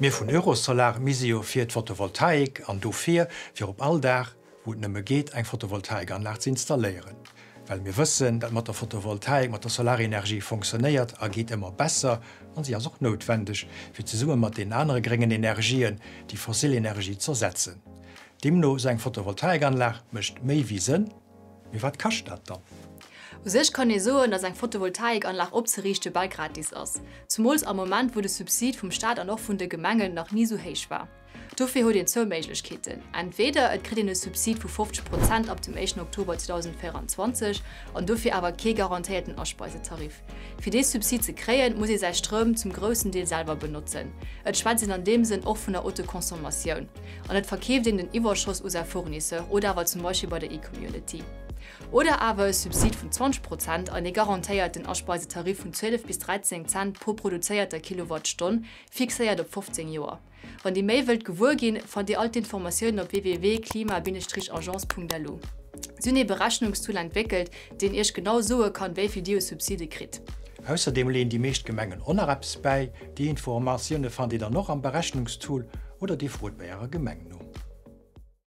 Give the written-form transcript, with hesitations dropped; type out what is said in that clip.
Mir vun Eurosolar, mir si jo fir d'Photovoltaik an dofir, fir op all Daach, wou et nëmme geet, eng Photovoltaikanlag ze installéieren. Well mir wëssen, dat mat der Photovoltaik, mat der Solarenergie fonctionnéiert a geet ëmmer besser an si ass och noutwendeg, fir zesumme mat deenen anere gréngen Energien déi fossil Energie z'ersetzen. Deemno, esou eng Photovoltaikanlag mécht méi wéi Sënn. Mee wat kascht dat dann? U sech kann ee soen, dass eng Photovoltaikanlag opzeriichte bal gratis ass. Zumools am Moment, wou de Subsid vum Staat an och vun de Gemengen nach ni sou héich war. Dofir huet een zwou Méiglechkeeten, Entweder et kritt een e Subsid vu 50 Prozent ab dem éischten Oktober 2024 an dofir awer kee garantéierten Aspeisetarif. Fir dee Subsid ze kréien, muss ee säi Stroum zum groussen Deel selwer benotzen. Et schwätzt een an deem Sënn och vun der Autoconsommatioun. An et verkeeft een den Iwwerschoss u säi Fournisseur oder awer zum Beispill bei der eCommunity. Oder awer e Subsid vun 20 Prozent an ee garantéierten Aspeisetarif vun 12 bis 13 Cent pro produzéierter Kilowattstonn, fixéiert op 15 Joer. Wann Dir méi wëllt gewuer ginn, fannt Dir all d'Informatiounen op www.klima-agence.lu. Si hunn ee Berechnungstool entwéckelt, deen Iech genau soe kann, wéi vill Dir u Subside kritt. Ausserdeem leeën déi meescht Gemengen och nach eppes bäi. Déi Informatioune fannt Dir dann och am Berechnungstool oder Dir frot bei Ärer Gemeng no.